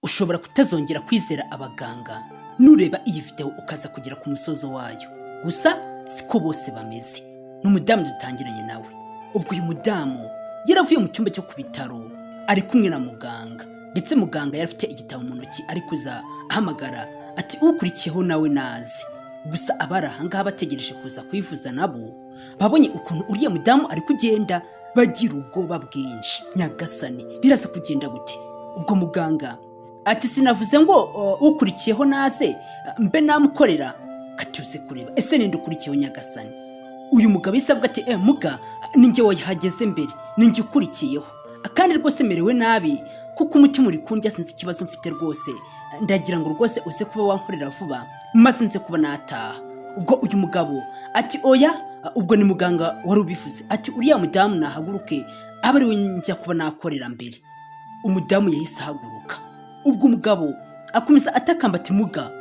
Ushobora kutazongera kwizera abaganga nureba iyi videwo ukaza kugera ku musozo wayo. Gusa siko bose bameze. Ni umudamu dutangiranye nawe. Ubwo uyu mudamu yaravuye mu cyumba cyo ku bitaro ari kumwe na muganga, ndetse muganga yari afite igitabo mu ntoki, ari kuza ahamagara ati: "Ukurikiyeho nawe naze." Gusa abari ahangaha bategereje kuza kwivuza nabo babonye ukuntu uriya mudamu ari kugenda, bagira ubwoba bwinshi. Nyagasani, biraza kugenda gute? Ubwo muganga ati: "Sinavuze ngo ukurikiyeho naze mbe namukorera?" Katuze kureba ese ninde ukurikiyeho. Nyagasani, uyu mugabo yisabwa ati: "Muga, ninjye wahageze mbere, ninjye ukurikiyeho, kandi rwose merewe nabi kuko umutima uri kundya, sinzi ikibazo mfite rwose. Ndagira ngo rwose uze kuba wankorera vuba maze nze kuba nataha." Ubwo uyu mugabo ati: "Oya." Ubwo ni muganga wari ubivuze ati: "Uriya mudamu nahaguruke, abe ari we njya kuba nakorera mbere." Umudamu yahise ahaguruka. Ubwo umugabo akomeza atakamba ati: "Muga,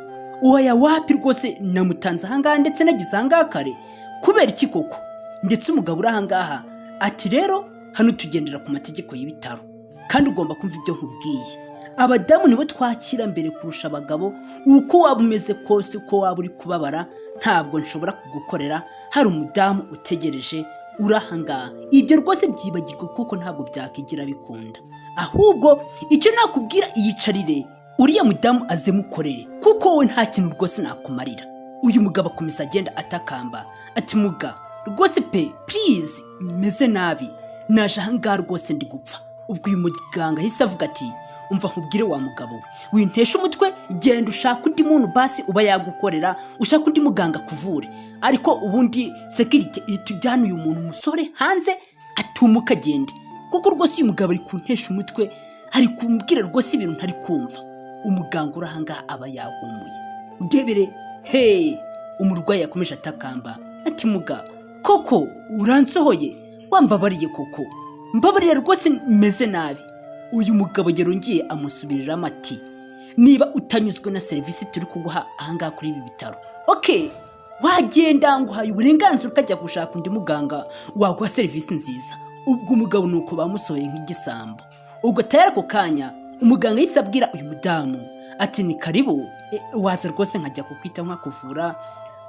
oya, wapi rwose, namutanze ahangaha ndetse nagize ahangaha kare, kubera iki koko?" Ndetse umugabo uri ahangaha ati: "Rero hano tugendera ku mategeko y'ibitaro, kandi ugomba kumva ibyo nkubwiye. Abadamu nibo twakira mbere kurusha abagabo. Uko waba umeze kose, uko waba uri kubabara, ntabwo nshobora kugukorera hari umudamu utegereje uri ahangaha. Ibyo rwose byibagirwa kuko ntabwo byakigira bikunda. Ahubwo icyo nakubwira, iyicarire uriya mudamu azemukorere, kuko wowe nta kintu rwose nakumarira." Uyu mugabo akomeza agenda atakamba ati: "Muga, rwose pe, please, meze nabi, naje ahangaha rwose ndi gupfa." Ubwo uyu muganga ahise avuga ati: "Umva nkubwire wa mugabo we, wintesha umutwe, genda ushaka undi muntu basi uba yagukorera, ushaka undi muganga akuvure. Ariko ubundi sécurité ihita ujyana uyu muntu umusore hanze atumuka agende, kuko rwose uyu mugabo ari kuntesha umutwe, ari kumbwira rwose ibintu ntari kumva." Umuganga uri ahangaha aba yahumuye. Ndebere he, umurwayi yakomeje atakamba ati: "Muga, koko uransohoye? Wambabariye koko, mbabarira rwose, meze nabi." Uyu mugabo yarongeye amusubiriramo ati: "Niba utanyuzwe na serivisi turi kuguha ahangaha kuri ibi bitaro, okay, wagenda, nguhaye uburenganzira ukajya gushaka undi muganga waguha serivisi nziza." Ubwo umugabo ni uko bamusohoye nk'igisambo. Ubwo tayari ako kanya umuganga yahise abwira uyu mudamu ati: "Ni karibu, waza rwose nkajya kukwita nkakuvura,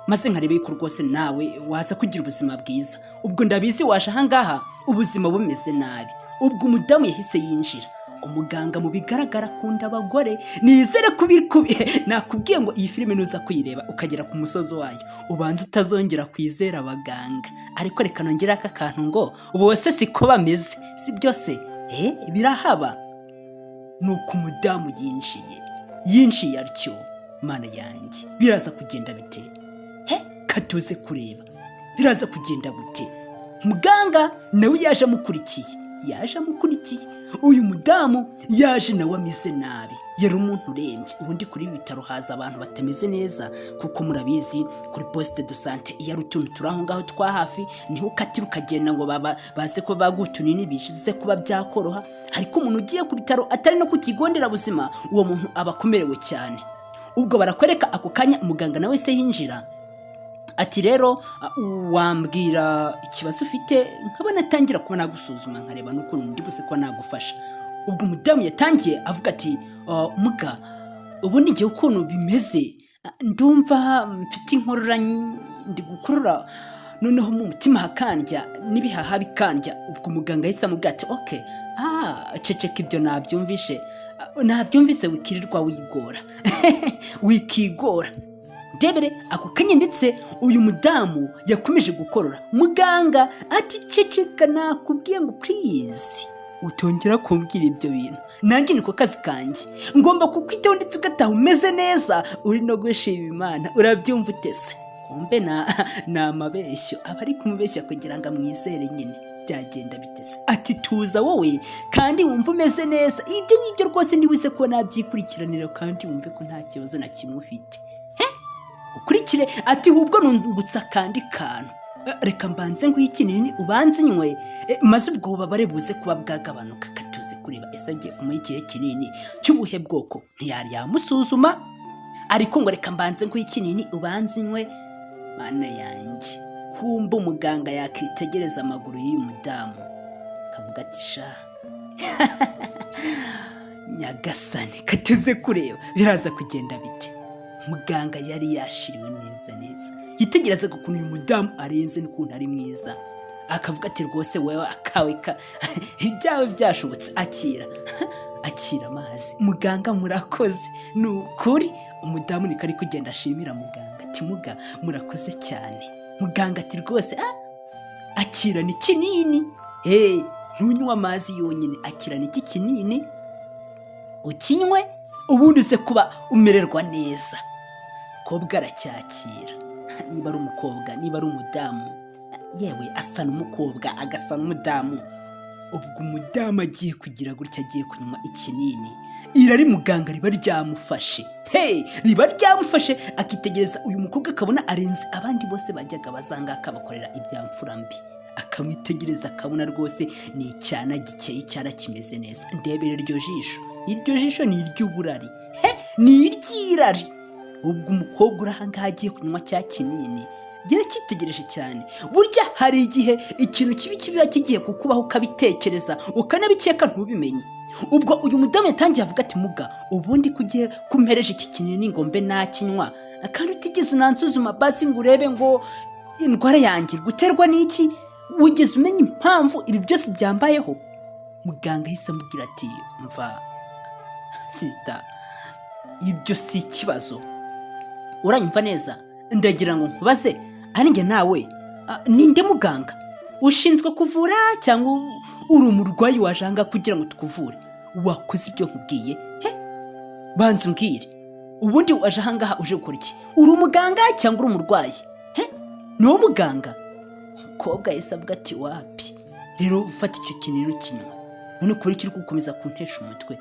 maze nkareba yuko rwose nawe waza kugira ubuzima bwiza. Ubwo ndabizi waje ahangaha ubuzima bumeze nabi." Ubwo umudamu yahise yinjira. Umuganga mu bigaragara akunda abagore. Nizere kubikubi nakubwiye ngo iyi filime nuza kuyireba ukagera ku musozi wayo, ubanza utazongera kwizera abaganga. Ariko reka nongere aka kantu ngo bose siko bameze, si byose birahaba. Nuko umudamu yinjiye, yinjiye atyo. Mana yanjye, biraza kugenda bite? He, katuze kureba biraza kugenda gute. Muganga nawe yaje amukurikiye, yaje amukurikiye. Uyu mudamu yaje nawe ameze nabi, yari umuntu urembye. Ubundi kuri ibi bitaro haza abantu batameze neza, kuko murabizi kuri poste de santé iyo ari utuntu turi aho ngaho twa hafi, niho ukatira ukagenda ngo baba baze kuba baguha utunini bishize kuba byakoroha. Ariko umuntu ugiye ku bitaro atari no ku kigo nderabuzima, uwo muntu aba akomerewe cyane. Ubwo barakwereka ako kanya umuganga nawe se yinjira ati: "Rero wambwira ikibazo ufite, nkaba natangira kuba nagusuzuma, nkareba n'ukuntu ndi buze kuba nagufasha." Ubwo umudamu yatangiye avuga ati: "Muga, ubundi ngewe ukuntu bimeze, ndumva mfite inkorora, ndi gukorora, noneho mu mutima hakandya n'ibihaha bikandya." Ubwo umuganga yahise amubwira ati: "Okay, ceceka, ibyo nabyumvishe, nabyumvise, wikirirwa wigora, wikigora." Ndebere ako kanya ndetse uyu mudamu yakomeje gukorora. Muganga ati: "Ceceka, nakubwiye ngo please utongera kumbwira ibyo bintu. Nanjye niko kazi kanjye, ngomba kukwitaho ndetse ugataha umeze neza, uri no gushima Imana. Urabyumva utese?" Kumbe ni amabeshyo, aba ari kumubeshya kugira ngo amwizere nyine. Byagenda bitese? Ati: "Tuza wowe kandi wumva umeze neza, ibyo ngibyo rwose nibuze ko nabyikurikiranira, kandi wumve ko nta kibazo na kimwe ufite." He, ukurikire ati: "Ahubwo nungutse akandi kantu. Reka mbanze nguhe ikinini ubanze unywe, maze ubwo bubabare buze kuba bwagabanuka." Katuze kureba ese agiye kumuha ikihe kinini cy'ubuhe bwoko. Ntiyari yamusuzuma, ariko ngo: "Reka mbanze nguhe ikinini ubanze unywe." Mana yanjye, kumba umuganga yakitegereza amaguru y'uyu mudamu akavuga ati: "Sha." Nyagasani, katuze kureba biraza kugenda bite. Muganga yari yashiriwe neza neza, yitegerezaga ukuntu uyu mudamu arenze n'ukuntu ari mwiza, akavuga ati: "Rwose wowe akawe ka ibyawe byashobotse, akira, akira amazi." "Muganga, murakoze ni ukuri." Umudamu niko ari kugenda ashimira muganga ati: "Muga, murakoze cyane." Muganga ati: "Rwose akira, ni kinini, hey, ntunywe amazi yonyine, akira ni iki kinini ukinywe, ubundi uze kuba umererwa neza." Umukobwa aracyakira, niba ari umukobwa, niba ari umudamu, yewe asa n'umukobwa agasa n'umudamu. Ubwo umudamu agiye kugira gutya, agiye kunywa ikinini, irari muganga riba ryamufashe, hey, riba ryamufashe. Akitegereza uyu mukobwa akabona arenze abandi bose bajyaga bazanga akabakorera ibyamfura mbi. Akamwitegereza akabona rwose ni icyana gikeye, icyana kimeze neza. Ndebere iryo jisho, iryo jisho ni iry'uburari, he, ni iry'irari. Ubwo umukobwa uri ahangaha agiye kunywa cya kinini, yaracyitegereje cyane. Burya hari igihe ikintu kibi kiba kigiye kukubaho ukabitekereza, ukanabikeka, ntubimenye. Ubwo uyu mudamu yatangiye avuga ati: "Muga, ubundi ko ugiye kumpereje iki kinini ngo mbe nakinywa, kandi utigeze unansuzuma basi ngo urebe ngo indwara yanjye iri guterwa n'iki, wigeze umenya impamvu ibi byose byambayeho?" Muganga ahise amubwira ati: "Mva sister, ibyo si ikibazo, uranyumva neza? Ndagira ngo nkubaze, ari njye nawe, ninde muganga ushinzwe kuvura, cyangwa uri umurwayi waje ahangaha kugira ngo tukuvure? Wakoze ibyo nkubwiye? He, banza umbwire, ubundi waje ahangaha uje gukora iki? Uri umuganga cyangwa uri umurwayi? He, ni wowe muganga?" Umukobwa yahise avuga ati: "Wapi, rero ufata icyo kinini ukinywa. None kubera icyo uri gukomeza kuntesha umutwe?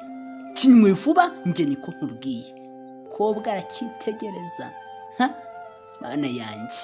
Kinywe vuba, njye niko nkubwiye." Umukobwa aracyitegereza. Ha, mana yanjye,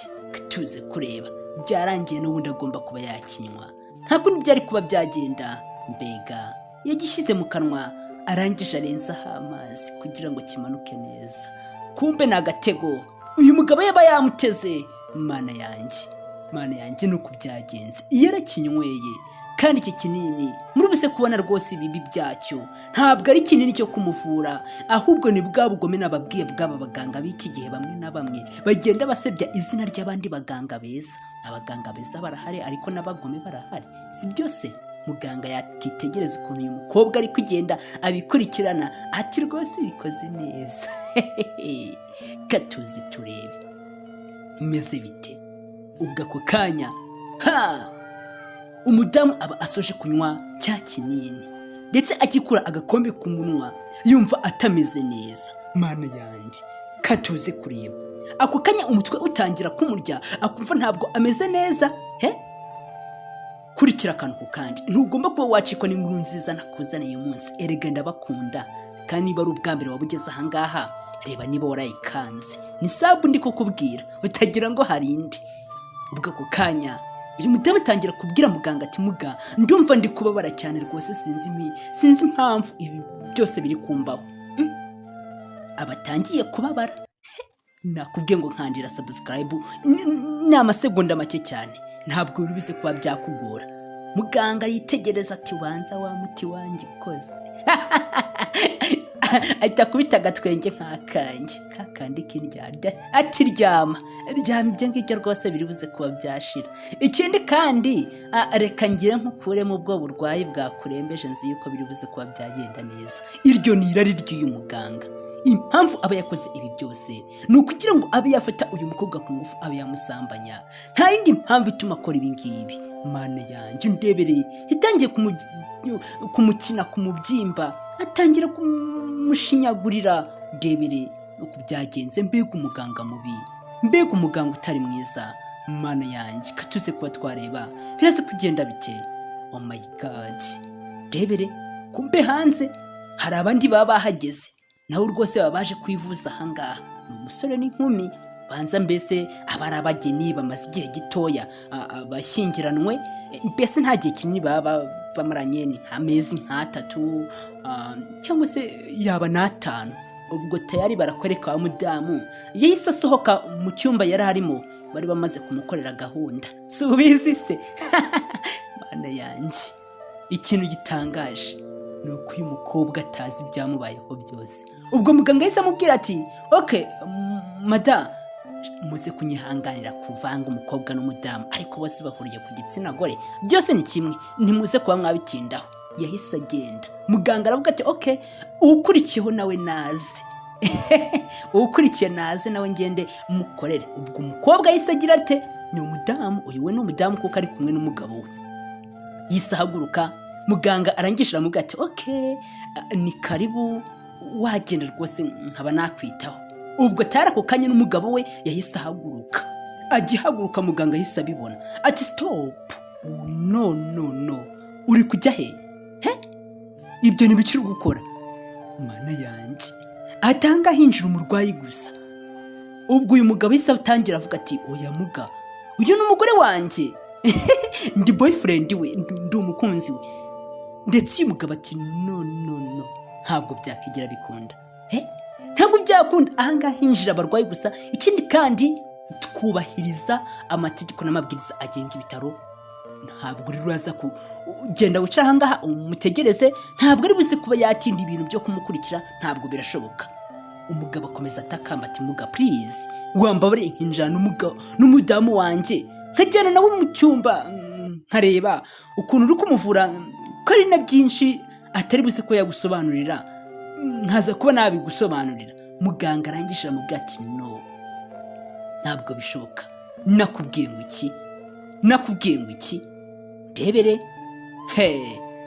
tuze kureba. Byarangiye n'ubundi agomba kuba yakinywa, nta kundi byari kuba byagenda. Mbega, yagishyize mu kanwa, arangije arenzaho amazi kugira ngo kimanuke neza. Kumbe ni agatego uyu mugabo yaba yamuteze. Mana yanjye, mana yanjye, nuko byagenze, iyo yarakinyweye. Kandi iki kinini muri buse kubona rwose ibibi byacyo, ntabwo ari kinini cyo kumuvura, ahubwo ni bwa bugome nababwiye bw'aba baganga b'iki gihe. Bamwe na bamwe bagenda basebya izina ry'abandi baganga beza. Abaganga beza barahari, ariko n'abagome barahari, si byose. Muganga yakitegereza ukuntu uyu mukobwa ari kugenda abikurikirana, ati: "Rwose bikoze neza, katuzi turebe meze bite." Ubwo ako kanya, ha, umudamu aba asoje kunywa cya kinini, ndetse agikura agakombe ku munwa yumva atameze neza. Mana yanjye, katuze kureba. Ako kanya umutwe utangira kumurya, akumva ntabwo ameze neza. He, kurikira akantu ku kandi, ntugomba kuba wacikwa n'inkuru nziza nakuzaniye uyu munsi. Erega ndabakunda. Kandi niba ari ubwa mbere waba ugeze ahangaha, reba niba warayikanze, ni sub ndi kukubwira, utagira ngo hari indi. Ubwo ako kanya uyu mudamu atangira kubwira muganga ati: "Muga, ndumva ndi kubabara cyane rwose, sinzi impamvu ibi byose biri kumbaho." Aba atangiye kubabara. Nakubwiye ngo nkandira subscribe, ni amasegonda make cyane, ntabwo biri buze kuba byakugora. Muganga yitegereza ati: "Ubanza wa muti wanjye ukoze." Ahita akubita agatwenge nk'akanjye kakandi k'indyarya, ati: "Ryama, ryama, ibyo ngibyo rwose biri buze kuba byashira. Ikindi kandi, reka ngire nkukuremo ubwo burwayi bwakurembeje, nzi yuko biri buze kuba byagenda neza." Iryo ni irari ry'uyu muganga. Impamvu aba yakoze ibi byose ni ukugira ngo abe yafata uyu mukobwa ku ngufu, abe yamusambanya. Nta yindi mpamvu ituma akora ibi ngibi. Mana yanjye, undebereye, yatangiye kumukina ku mubyimba, atangira kumushinyagurira. Ndebere uko byagenze. Mbega umuganga mubi, mbega umuganga utari mwiza! Mana yanjye, katuze kuba twareba biraza kugenda bite. Oh my God, ndebere. Kumbe hanze hari abandi baba bahageze nabo rwose baba baje kwivuza ahangaha. Ni umusore n'inkumi banza, mbese aba ari abageni bamaze igihe gitoya bashyingiranwe, mbese nta gihe kinini baba bamaranye, ni nk'amezi nk'atatu cyangwa se yaba n'atanu. Ubwo tayari barakwereka wa mudamu yahise asohoka mu cyumba yari arimo, bari bamaze kumukorera gahunda, si ubizi se? Mana yanjye, ikintu gitangaje ni uko uyu mugabo yari Ni uko uyu mukobwa atazi ibyamubayeho byose. Ubwo muganga yahise amubwira ati: "Okay madamu, muze kunyihanganira kuvanga umukobwa n'umudamu, ariko bose bahuriye ku gitsina gore, byose ni kimwe, ntimuze kuba mwabitindaho." Yahise agenda. Muganga aravuga ati: "Okay, ukurikiyeho nawe naze, ukurikiye naze nawe ngende mukorere." Ubwo umukobwa yahise agira ate? Ni umudamu uyu, we ni umudamu kuko ari kumwe n'umugabo we. Yahise ahaguruka. Muganga arangije aramubwira ati: "Okay, ni karibu, wagenda rwose nkaba nakwitaho." Ubwo atari ako kanya n'umugabo we yahise ahaguruka. Agihaguruka, muganga yahise abibona ati: "Stop, no, no, no, uri kujya he? He? Ibyo ntibikiri gukora, mana yanjye." Atanga hinjira umurwayi gusa. Ubwo uyu mugabo yahise atangira avuga ati: "Oya muga, uyu ni umugore wanjye, ndi boyfriend we, ndi umukunzi we." Ndetse uyu mugabo ati: "No, no, no, ntabwo byakigera bikunda. He, ntabwo byakunda, ahangaha hinjira abarwayi gusa. Ikindi kandi twubahiriza amategeko n'amabwiriza agenga ibitaro. Ntabwo rero uraza kugenda wicara ahangaha umutegereze, ntabwo ari buze kuba yatinda ibintu byo kumukurikira, ntabwo birashoboka." Umugabo akomeza atakamba ati: "Muga, please, wambabariye nkinjira n'umudamu wanjye, nkajyana nawe mu cyumba, nkareba ukuntu uri kumuvura, ko ari na byinshi atari buze ko yagusobanurira, nkaza kuba nabigusobanurira." Muganga arangije aramubwira ati: "No, ntabwo bishoboka. Nakubwiye ngo iki? Nakubwiye ngo iki? Ndebere he."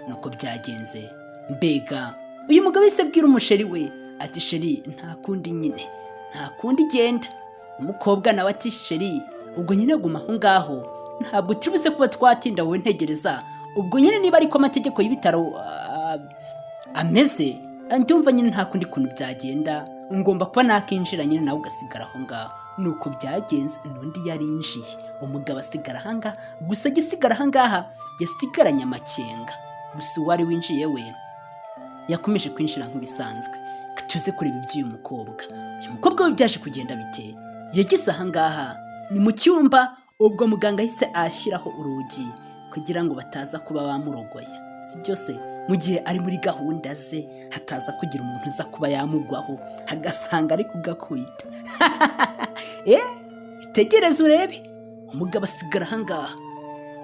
Nuko byagenze. Mbega uyu mugabo wese abwira umusheri we ati: "Chéri, nta kundi nyine, nta kundi, genda." Umukobwa nawe ati: "Chéri, ubwo nyine guma aho ngaho, ntabwo tubuze kuba twatinda, wowe ntegereza." Ubwo nyine niba ariko amategeko y'ibitaro ameze, ndumva nyine nta kundi kuntu byagenda, ngomba kuba nakinjira nyine, nawe ugasigara aho ngaho. Nuko byagenze, n'undi yarinjiye, umugabo asigara ahangaha gusa. Agisigara ahangaha yasigaranye amakenga gusa. Uwari winjiye we yakomeje kwinjira nk'ibisanzwe. Tuze kureba iby'uyu mukobwa. Uyu mukobwa we byaje kugenda bite? Yageze ahangaha ni mu cyumba. Ubwo muganga ahise ashyiraho urugi kugira ngo bataza kuba bamurogoya, si byose, mu gihe ari muri gahunda ze hataza kugira umuntu uza kuba yamugwaho agasanga ari kugakubita. Tegereze urebe. Umugabo asigara ahangaha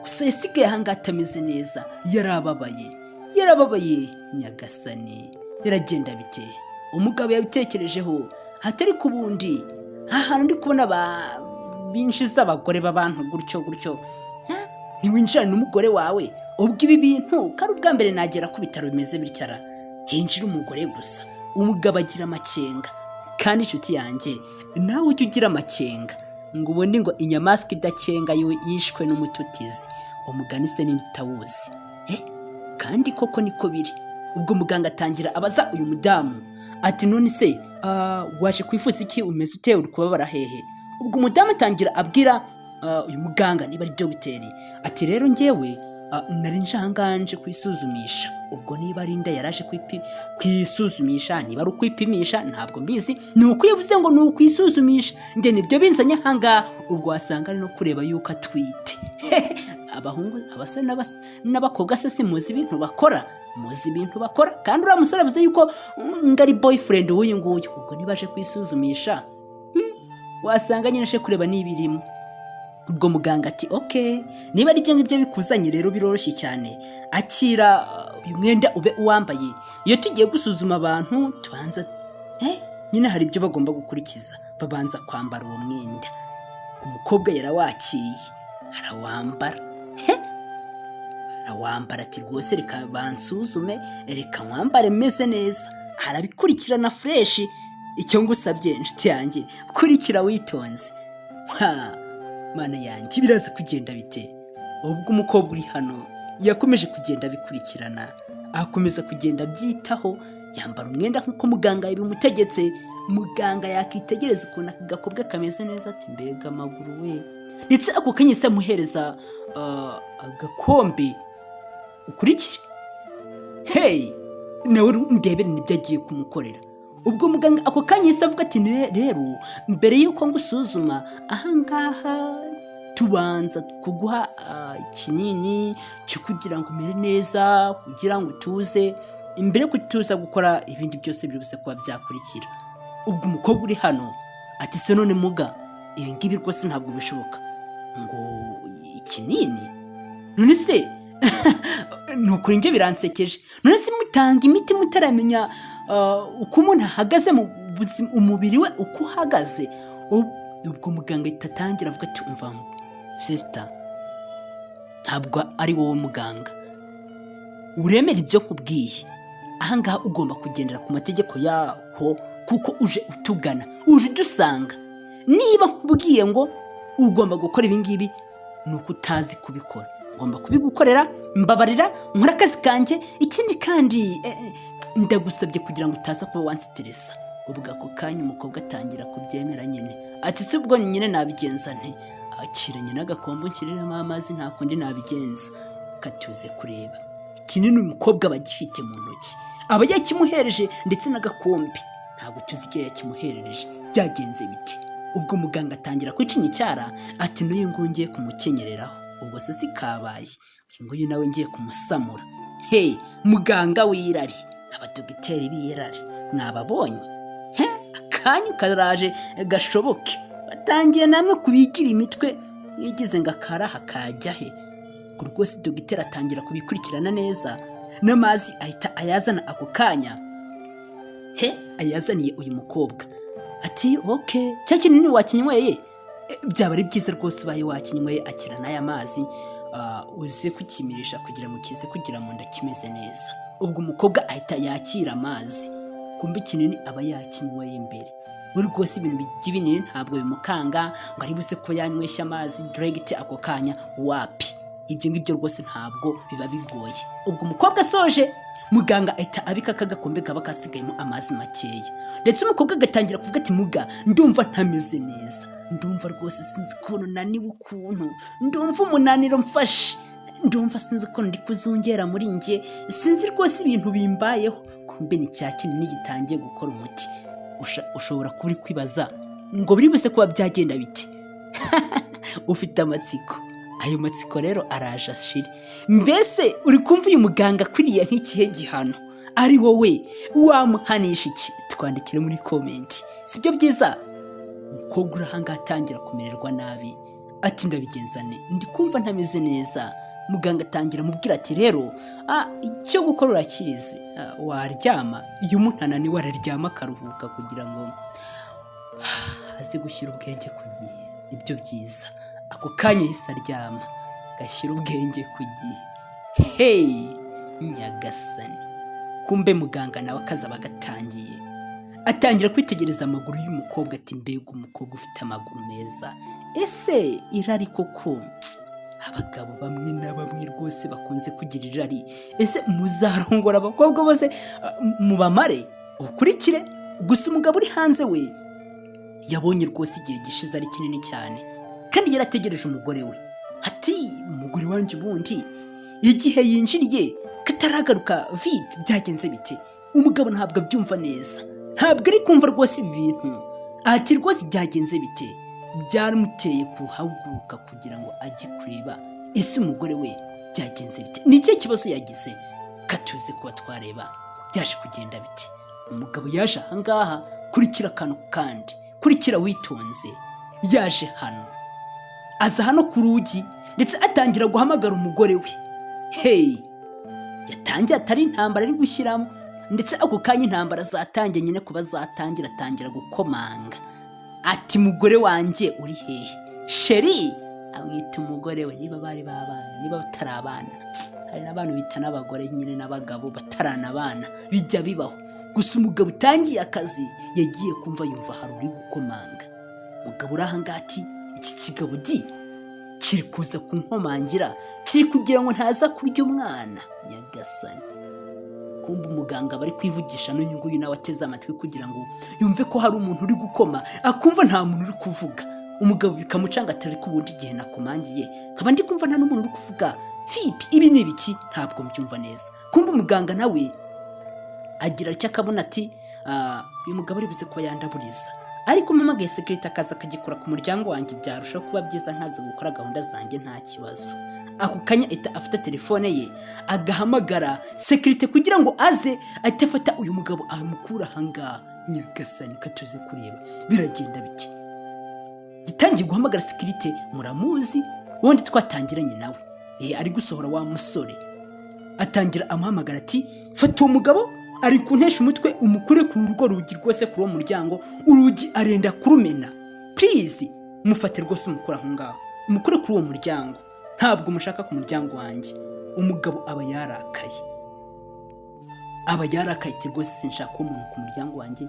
gusa. Yasigaye ahangaha atameze neza, yarababaye, yarababaye. Nyagasani, biragenda bite? Umugabo yabitekerejeho hatari ku bundi ahantu ndi kubona binjiza abagore b'abantu gutyo gutyo, ntiwinjirane n'umugore wawe. Ubwo ibi bintu ko ari ubwa mbere nagera ku bitaro bimeze bitya, hinjira umugore gusa. Umugabo agira amakenga. Kandi inshuti yanjye, nawe ujye ugira amakenga, ngo ubundi ngo inyamaswa idakenga yishwe n'umututizi. Umugani se ninde utawuzi? Kandi koko niko biri. Ubwo muganga atangira abaza uyu mudamu ati: "None se waje kwifuza iki? Umeze ute? Uri kubabara hehe?" Ubwo umudamu atangira abwira uyu muganga, niba ari dogiteri, ati: "Rero ngewe nari nje kwisuzumisha." Ubwo niba ari inda yaraje kwisuzumisha, niba ari ukwipimisha, ntabwo mbizi. Ni uko yavuze ngo ni ukwisuzumisha, njye nibyo binzanye ahangaha. Ubwo wasanga ari no kureba yuko atwite. Abahungu, abasore n'abakobwa se si muzi ibintu bakora? Muzi ibintu bakora. Kandi uriya musore avuze yuko ngo ari boyfriend w'uyu nguyu. Ubwo niba aje kwisuzumisha, wasanga nyine aje kureba niba irimo. Ubwo muganga ati: "Okay, niba ari ibyo ngibyo bikuzanye rero biroroshye cyane, akira uyu mwenda ube uwambaye. Iyo tugiye gusuzuma abantu tubanza nyine hari ibyo bagomba gukurikiza, babanza kwambara uwo mwenda." Umukobwa yarawakiye, arawambara. He, arawambara ati: "Rwose reka bansuzume, reka nkwambare meze neza." Arabikurikirana fresh. Icyo ngusabye, inshuti yanjye, kurikira witonze. Ha, mana yanjye, biraza kugenda bite? Ubwo umukobwa uri hano yakomeje kugenda abikurikirana, akomeza kugenda abyitaho, yambara umwenda nk'uko muganga yabimutegetse. Muganga yakitegereza ukuntu aka gakobwa kameze neza ati: "Mbega amaguru we!" Ndetse ako kanya se amuhereza agakombe. Ukurikire, hey, nawe ndebere nibyo agiye kumukorera. Ubwo muganga ako kanya yahise avuga ati: "Rero mbere y'uko ngusuzuma ahangaha tubanza kuguha ikinini cyo kugira ngo umere neza, kugira ngo utuze." Imbere yo tuza gukora ibindi byose biri buze kuba byakurikira. Ubwo umukobwa uri hano ati: "Se none muga, ibi ngibi rwose ntabwo bishoboka." Ngo ikinini? None se ni ukuri njye biransekeje. None se mutanga imiti mutaramenya uko umuntu ahagaze mu buzima, umubiri we uko uhagaze? Ubwo muganga ahita atangira avuga ati: "Umva sister, ntabwo ari wowe muganga uremera ibyo nkubwiye. Ahangaha ugomba kugendera ku mategeko yaho, kuko uje utugana, uje udusanga. Niba nkubwiye ngo ugomba gukora ibi ngibi, ni uko utazi kubikora, ngomba kubigukorera. Mbabarira nkore akazi kanjye. Ikindi kandi ndagusabye kugira ngo utaza kuba wansiteresa." Ubwo ako kanya umukobwa atangira kubyemera nyine, ati: "Si ubwo nyine nabigenza nte? Akiranye n'agakombe nshyiriremo amazi, nta kundi nabigenza." Katuze kureba ikinini umukobwa aba agifite mu ntoki, aba yakimuhereje ndetse n'agakombe. Ntabwo tuzi igihe yakimuherereje, byagenze bite. Ubwo muganga atangira kwicinya icyara ati: "N'uyu nguyu ngiye kumukenyereraho, ubwo se si kabaye? Uyu nguyu nawe ngiye kumusamura." He, muganga w'irari, abadogiteri b'irari mwababonye? He, akanyu karaje gashoboke. Batangiye namwe kubigira imitwe mwigize ngo akaraha kajya he. Ubwo rwose dogiteri atangira kubikurikirana neza, n'amazi ahita ayazana ako kanya. He, ayazaniye uyu mukobwa ati: "Okay, cya kinini wakinyweye? Byaba ari byiza rwose ubaye wakinyweye. Akira n'aya mazi, uze kukimirisha kugira ngo kize kugira mu nda kimeze neza." Ubwo umukobwa ahita yakira amazi, kumbe ikinini aba yakinyweye mbere. We rwose ibintu by'ibinini ntabwo bimukanga ngo ari buze kuba yanyweshya amazi direct ako kanya. Wapi, ibyo ngibyo rwose ntabwo biba bigoye. Ubwo umukobwa asoje, muganga ahita abika akagakombe kaba kasigayemo amazi makeya, ndetse umukobwa agatangira kuvuga ati: "Muga, ndumva ntameze neza, ndumva rwose sinzi ukuntu naniwe, ukuntu ndumva umunaniro mfashe, ndumva sinzi ukuntu ndi kuzungera muri njye, sinzi rwose ibintu bimbayeho." Kumbe ni cya kinini gitangiye gukora umuti. Ushobora kuba uri kwibaza ngo biri buze kuba byagenda bite. Ufite amatsiko, ayo matsiko rero araje ashire. Mbese uri kumva uyu muganga akwiriye nk'ikihe gihano? Ari wowe wamuhanisha iki? Twandikire muri comment, sibyo byiza? Umukobwa uri ahangaha atangira kumererwa nabi ati: "Ndabigenzane, ndi kumva ntameze neza." Muganga atangira amubwira ati: "Rero icyo gukora urakizi, waryama." Iyo umuntu ananiwe araryama akaruhuka kugira ngo aze gushyira ubwenge ku gihe, nibyo byiza. Ako kanya yahise aryama, agashyira ubwenge ku gihe. Hey, nyagasani! Kumbe muganga nawe akazi aba agatangiye, atangira kwitegereza amaguru y'umukobwa ati: "Mbega umukobwa ufite amaguru meza! Ese irari koko, abagabo bamwe na bamwe rwose bakunze kugira irari. Ese muzarongora abakobwa bose mubamare?" Ukurikire gusa. Umugabo uri hanze we yabonye rwose igihe gishize ari kinini cyane, kandi yarategereje umugore we, ati: "Umugore wanjye ubundi igihe yinjiriye kataragaruka, vipi, byagenze bite?" Umugabo ntabwo abyumva neza, ntabwo ari kumva rwose ibi bintu, ati: "Rwose byagenze bite?" Byamuteye kuhaguruka kugira ngo ajye kureba ese umugore we byagenze bite, ni ikihe kibazo yagize. Katuze kuba twareba byaje kugenda bite. Umugabo yaje ahangaha, kurikira akantu kandi kurikira witonze. Yaje hano, aza hano ku rugi, ndetse atangira guhamagara umugore we. Hey, yatangiye atari intambara ari gushyiramo, ndetse ako kanya intambara zatangiye nyine kuba zatangira. Atangira gukomanga ati: "Mugore wanjye, uri hehe, chérie?" Amwita umugore we, niba bari babana, niba batari abana. Hari n'abantu bita n'abagore nyine n'abagabo bataranabana, bijya bibaho. Gusa umugabo utangiye akazi yagiye kumva yumva hari uri gukomanga. Umugabo uri ahangaha ati: "Iki kigabo di kiri kuza kunkomangira, kiri kugira ngo ntaza kurya umwana." Nyagasani! Kumva umuganga bari kwivugisha n'uyu nguyu nawe ateze amatwi kugira ngo yumve ko hari umuntu uri gukoma, akumva nta muntu uri kuvuga. Umugabo bikamucanga atari ko ubundi igihe nakomangiye nkaba ndi kumva nta n'umuntu uri kuvuga, vipi, ibi ni ibiki? Ntabwo mbyumva neza. Kumva umuganga nawe agira atya akabona ati: "Uyu mugabo ari buze kuba yandaburiza, ariko mpamagaye sécurité akaza akagikora ku muryango wanjye, byarushaho kuba byiza, nkaza gukora gahunda zanjye nta kibazo." Ako kanya ahita afata telefone ye, agahamagara sécurité kugira ngo aze ahite afata uyu mugabo amukura ahangaha. Nyagasani, katuze kureba biragenda bite. Gitangiye guhamagara sécurité, muramuzi wundi twatangiranye nawe, ari gusohora wa musore. Atangira amuhamagara ati: "Fata uwo mugabo, ari kuntesha umutwe, umukure ku rugo rugi rwose, kuri uwo muryango, urugi arenda kurumena. Please mufate rwose, umukure aho ngaho, umukure kuri uwo muryango, ntabwo mushaka ku muryango wanjye." Umugabo aba yarakaye, aba yarakaye ati: "Rwose sinshaka umuntu ku muryango wanjye,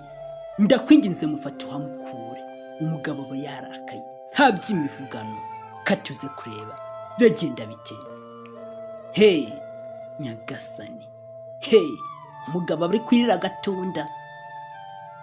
ndakwinginze mufate uhamukure." Umugabo aba yarakaye, nta by'imivugano. Katuze kureba biragenda bite. He, nyagasani, he! Umugabo aba ari kwirira agatunda,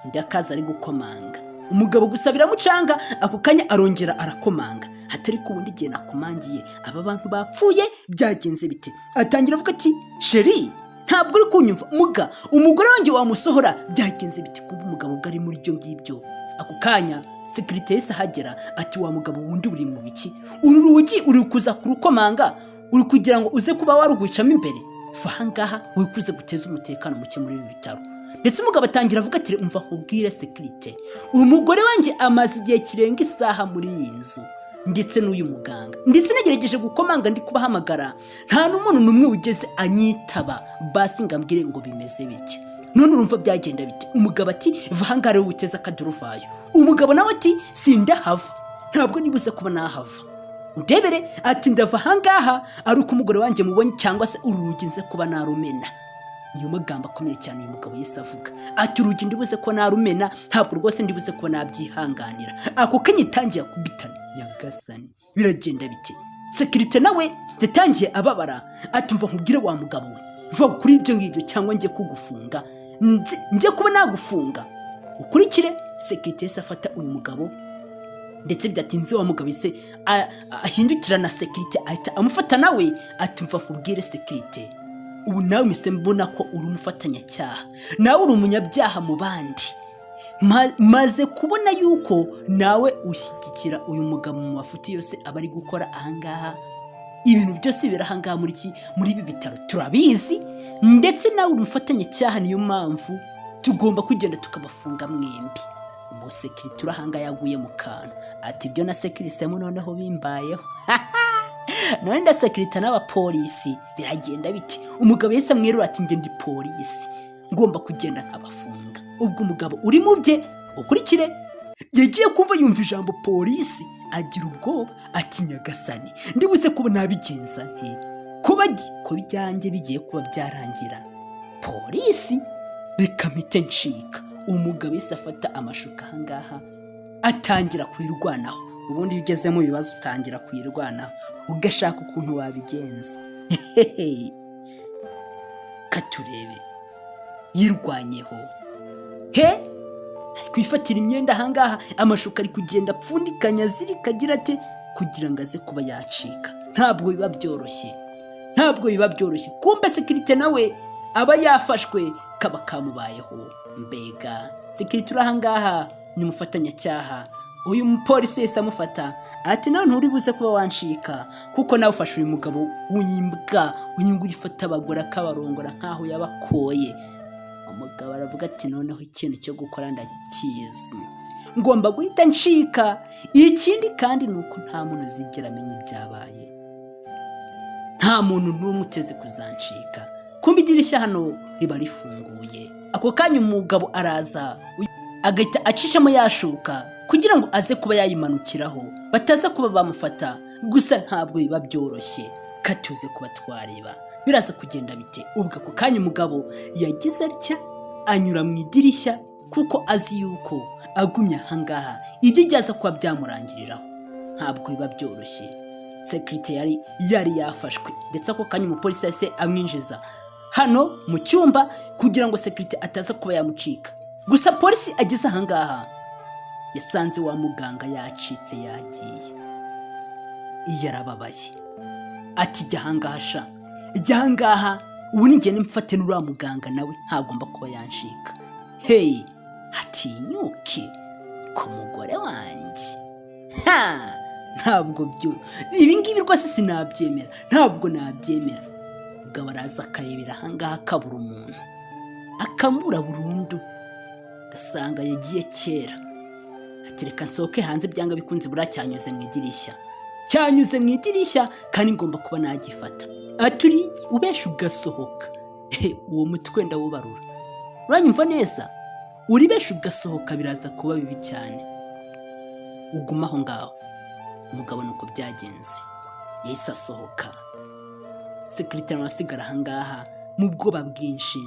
undi akaza ari gukomanga. Umugabo gusa biramucanga. Ako kanya arongera arakomanga, hatari ku bundi igihe nakomangiye aba bantu bapfuye, byagenze bite? Atangira avuga ati: "Chéri, ntabwo uri kunyumva muga, umugore wanjye wamusohora, byagenze bite?" Kuba umugabo ubwo ari muri ibyo ngibyo, ako kanya sécurité yahise ahagera ati: "Wa mugabo wundi, uri mu biki? Uru rugi uri kuza kurukomanga, uri kugira ngo uze kuba warugwicamo imbere? Va ahangaha, wikuze guteza umutekano muke muri ibi bitaro." Ndetse umugabo atangira avuga ati: "Umva nkubwire sécurité, umugore wanjye amaze igihe kirenga isaha muri iyi nzu, ndetse n'uyu muganga, ndetse nagerageje gukomanga, ndi kubahamagara, nta n'umuntu n'umwe wigeze anyitaba basi ngo ambwire ngo bimeze bitya. None urumva byagenda bite?" Umugabo ati: "Va ahangaha rero, witeze akaduruvayo." Umugabo nawe ati: "Sindahava, ntabwo nibuze kuba nahava, undebere." Ati: "Ndava ahangaha ari uko umugore wanjye mubonye, cyangwa se uru rugi nze kuba narumena." Niyo magambo akomeye cyane uyu mugabo yise avuga ati: "Urugi ndibuze ko narumena, ntabwo rwose ndibuze kuba nabyihanganira." Ako kanya itangiye kubitana. Nyagasani, biragenda bite? Sécurité nawe yatangiye ababara ati: "Mva nkubwire wa mugabo we, va kuri ibyo ngibyo cyangwa njye kugufunga, njye kuba nagufunga ukurikire." Sécurité yahise afata uyu mugabo, ndetse bidatinze wa mugabo ise ahindukira na sécurité, ahita amufata nawe ati: "Mva nkubwire sécurité, ubu nawe mpise mbona ko uri umufatanyacyaha, nawe uri umunyabyaha mu bandi. Maze kubona yuko nawe ushyigikira uyu mugabo mu mafuti yose aba ari gukora ahangaha. Ibintu byose bibera ahangaha muri ibi bitaro turabizi, ndetse nawe uri umufatanyacyaha. Niyo mpamvu tugomba kugenda tukabafunga mwembi." Umusécurité uri ahangaha yaguye mu kantu ati: "Ibyo na sekirisemo noneho bimbayeho, none ndasécurité n'abapolisi, biragenda bite?" Umugabo yahise amwerura ati: "Njye ndi polisi, ngomba kugenda nkabafunga." Ubwo umugabo uri mu bye, ukurikire, yagiye kumva yumva ijambo polisi, agira ubwoba ati: "Nyagasani, ndibuze kuba nabigenza nte kuba ko ibyanjye bigiye kuba byarangira? Polisi, reka mpite ncika." Umugabo yahise afata amashuka ahangaha, atangira kuyirwanaho. Ubundi iyo ugeze mu bibazo utangira kuyirwanaho, ugashaka ukuntu wabigenza. Katurebe yirwanyeho. He, ari kwifatira imyenda ahangaha, amashuka ari kugenda apfundikanya, azirika, agira ate kugira ngo aze kuba yacika. Ntabwo biba byoroshye, ntabwo biba byoroshye. Kumbe sécurité nawe aba yafashwe, kaba kamubayeho. Mbega sécurité uri ahangaha ni umufatanyacyaha. Uyu mupolisi yahise amufata ati: "Nawe nturi buze kuba wancika, kuko nawe ufashe uyu mugabo w'imbwa, uyu nguyu ufata abagore akabarongora nk'aho yabakoye." Umugabo aravuga ati: "Noneho ikintu cyo gukora ndakizi, ngomba guhita ncika. Ikindi kandi ni uko nta muntu uzigera amenya ibyabaye, nta muntu n'umwe uteze kuzancika." Kumbe idirishya hano riba rifunguye. Ako kanya umugabo araza agahita acishamo yashuka kugira ngo aze kuba yayimanukiraho, bataza kuba bamufata. Gusa ntabwo biba byoroshye. Katuze kuba twareba biraza kugenda bite. Ubwo ako kanya umugabo yagize atya anyura mu idirishya, kuko azi yuko agumye ahangaha ibyo byaza kuba byamurangiriraho. Ntabwo biba byoroshye. Sécurité yari yafashwe, ndetse ako kanya umupolisi yahise amwinjiza hano mu cyumba kugira ngo sécurité ataza kuba yamucika. Gusa polisi ageze ahangaha yasanze wa muganga yacitse, yagiye. Yarababaye ati: "Jya ahangaha sha, jya ahangaha, ubu nigenda mfate n'uriya muganga nawe ntagomba kuba yancika. Hey, hatinyuke ku mugore wanjye." Ha. Ntabwo byo, ibi ngibi rwose sinabyemera, ntabwo nabyemera. Umugabo araza akarebera ahangaha, akabura umuntu, akamubura burundu, agasanga yagiye kera. Ati: "Reka nsohoke hanze, byanga bikunze buriya cyanyuze mu idirishya, cyanyuze mu idirishya kandi ngomba kuba nagifata." Ati: "Uri ubesha ugasohoka, uwo mutwe ndawubarura, uranyumva neza? Uribesha ugasohoka biraza kuba bibi cyane, uguma aho ngaho." Umugabo nuko byagenze, yahise asohoka. Sécurité nawe asigara ahangaha mu bwoba bwinshi,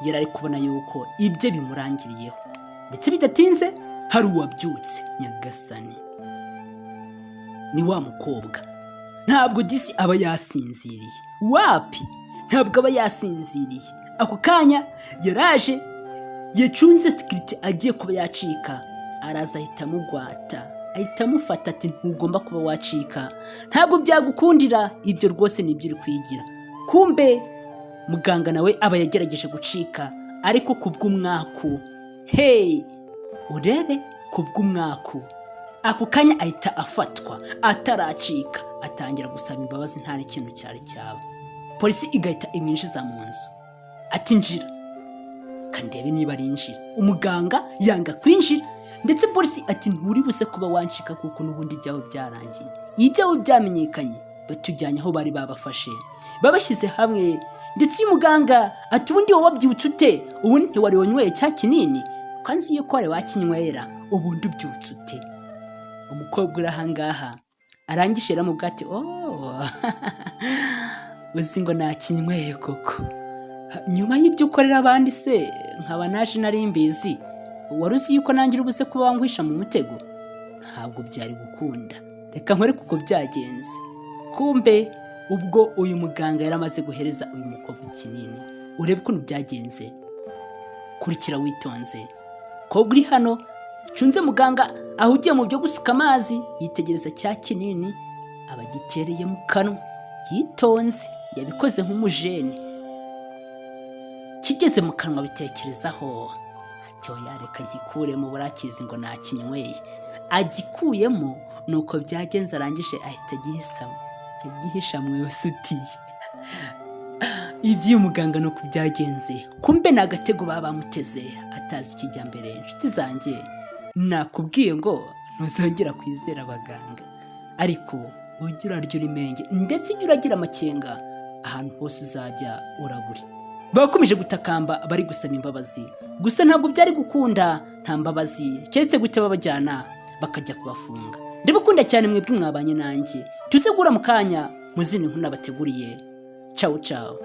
yari ari kubona yuko ibye bimurangiriyeho. Ndetse bidatinze hari uwabyutse. Nyagasani, ni wa mukobwa! Ntabwo disi aba yasinziriye, wapi, ntabwo aba yasinziriye. Ako kanya yaraje, yacunze sécurité agiye kuba yacika, araza ahita amugwata, ahita amufata, ati: "Ntugomba kuba wacika, ntabwo byagukundira, ibyo rwose nibyo uri kwigira." Kumbe muganga nawe aba yagerageje gucika, ariko ku bw'umwaku, hey, urebe, ku bw'umwaku ako kanya ahita afatwa ataracika, atangira gusaba imbabazi, nta n'ikintu cyari cyaba. Polisi igahita imwinjiza mu nzu, ati: "Njira kandebe niba arinjira." Umuganga yanga kwinjira, ndetse polisi ati: "Nturi buze kuba wancika kuko n'ubundi ibyawe byarangiye, ibyawe byamenyekanye." Batujyanye aho bari babafashe, babashyize hamwe. Ndetse uyu muganga ati: "Ubundi wowe wabyutse ute? Ubundi ntiwari wanyweye cya kinini? Ko nzi yuko wari wakinywera, ubundi ubyutse ute?" Umukobwa uri ahangaha arangije aramubwira ati: "Oh, uzi ngo nakinyweye koko? Nyuma y'ibyo ukorera abandi se nkaba naje nari mbizi, wari uzi yuko nanjye uri buze kuba wangwisha mu mutego? Ntabwo byari gukunda. Reka nkore kuko byagenze." Kumbe ubwo uyu muganga yari amaze guhereza uyu mukobwa ikinini, urebe ukuntu byagenze, kurikira witonze. Kobwa uri hano cunze muganga aho ugiye mu byo gusuka amazi, yitegereza cya kinini aba agitereye mu kanwa yitonze, yabikoze nk'umujene. Kigeze mu kanwa bitekerezaho, ati: "Oya, reka nkikuremo, burakizi ngo nakinyweye." Agikuyemo, nuko byagenze, arangije ahita agihisha mu isutiye. Iby'uyu muganga ni uko byagenze, kumbe ni agatego baba bamuteze atazi ikijyambere. Inshuti zanjye, nakubwiye ngo ntuzongera kwizera abaganga, ariko ujye urarya urimenge, ndetse ujye uragira amakenga ahantu hose uzajya uraburi. Bakomeje gutakamba bari gusaba imbabazi, gusa ntabwo byari gukunda, nta mbabazi, keretse guhita babajyana bakajya kubafunga. Ndabakunda cyane mwebwe mwabanye nanjye, tuze guhura mu kanya mu zindi nkuru nabateguriye. Cawu cawu.